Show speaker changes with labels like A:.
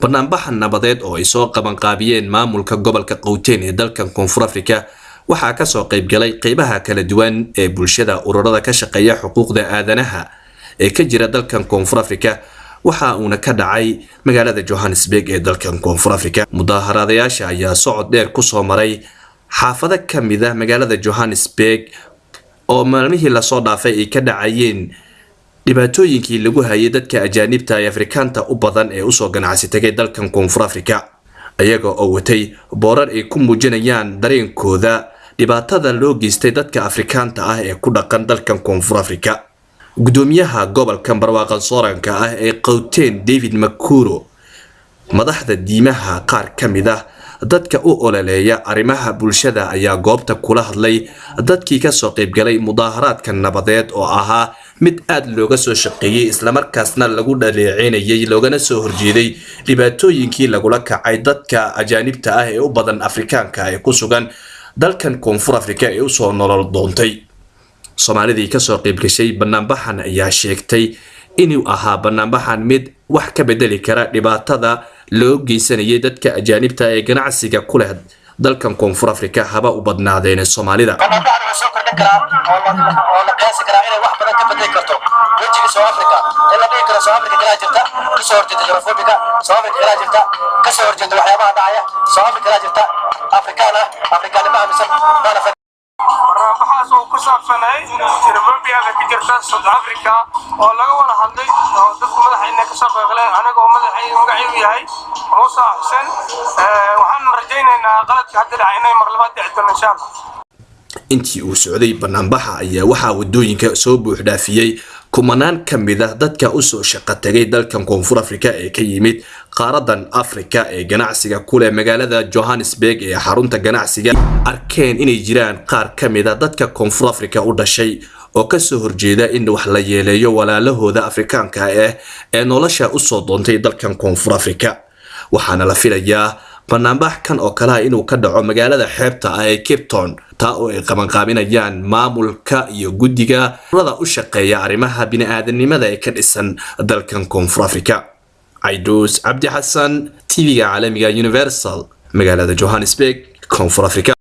A: Banaanbaxa nabadeed oo ay soo qabanqaabiyeen maamulka gobolka Gauteng ee dalkan Koonfur Afrika waxaa kasoo qaybgalay qeybaha kala duwan ee bulshada, ururada ka shaqeeya xuquuqda aadanaha ee ka jira dalkan Koonfur Afrika, waxa uuna ka dhacay magaalada Johannesburg ee dalkan Koonfur Afrika. Mudaaharaadayaasha ayaa socod dheer kusoo maray xaafado ka mid ah magaalada Johannesburg oo maalmihii lasoo dhaafay ay ka dhacayeen dhibaatooyinkii lagu hayay dadka ajaanibta ee Afrikaanta u badan ee usoo ganacsi tagay dalkan Koonfur Afrika, iyaga oo watay boorar ay ku muujinayaan dareenkooda dhibaatada loo geystay dadka Afrikaanta ah ee ku dhaqan dalkan Koonfur Afrika. Gudoomiyaha gobolkan barwaaqan sooranka ah ee Gauteng, David Makhura, madaxda diimaha, qaar ka mid ah dadka u ololeeya arrimaha bulshada ayaa goobta kula hadlay dadkii kasoo qaybgalay mudaaharaadka nabadeed oo ahaa mid aada looga soo shaqeeyey, islamarkaasna lagu dhaleeceynayay loogana soo horjeeday dhibaatooyinkii lagula kacay dadka ajaanibta ah ee u badan Afrikaanka ee ku sugan dalkan Koonfur Afrika ee usoo nolol doontay. Soomaalidii kasoo qaybgashay banaanbaxan ayaa sheegtay inuu ahaa banaanbaxan mid wax ka bedeli kara dhibaatada loo geysanayay dadka ajaanibta ee ganacsiga ku leh dalkan Koonfur Afrika, haba u badnaadeen Soomaalida.
B: Banaanbaxan wuxuu soo kordhin karaa oo la qiyaasi karaa inay wax badan ka bedeli karto wejiga South Africa, in la dhihi karo South Africa kalaa jirta kasoo horjeeda xenophobia-ga, South Africa kalaa jirta kasoo horjeeda waxyaabaha dhacaya, South Africa kalaa jirta Afrikaan ah, Afrikaanimo aaminsan maana.
C: Barnaamijkaas oo ku saabsanay xenophobia-da ka jirta South Africa oo laga wada hadlay oo dadku madaxayna kasoo qaybgaleen, anaga oo madaxay magacaygu yahay Muuse Xuseen, waxaan rajaynaynaa qaladka hadda dhacay inay mar labaad dhici doono, insha Allah.
A: Intii uu socday banaanbaxa ayaa waxaa wadooyinka soo buux dhaafiyey kumanaan ka mid ah dadka usoo shaqo tagay dalkan Koonfur Afrika ee ka yimid qaaradan Afrika ee ganacsiga kuleh magaalada Johannesburg ee xarunta ganacsiga. Arkeen inay jiraan qaar ka mid ah dadka Koonfur Afrika u dhashay oo kasoo horjeeda in wax la yeeleeyo walaalahooda Afrikaanka ah ee nolosha usoo doontay dalkan Koonfur Afrika. Waxaana la filayaa banaanbax kan oo kale ah inuu ka dhaco magaalada xeebta ah ee Cape Town, taa oo ay qabanqaabinayaan maamulka iyo guddiga urada u shaqeeya arrimaha bini'aadanimada ee ka dhisan dalkan Koonfur Afrika. Cayduus Cabdi Xasan, TV-ga caalamiga Universal, magaalada Johannesburg, Koonfur Afrika.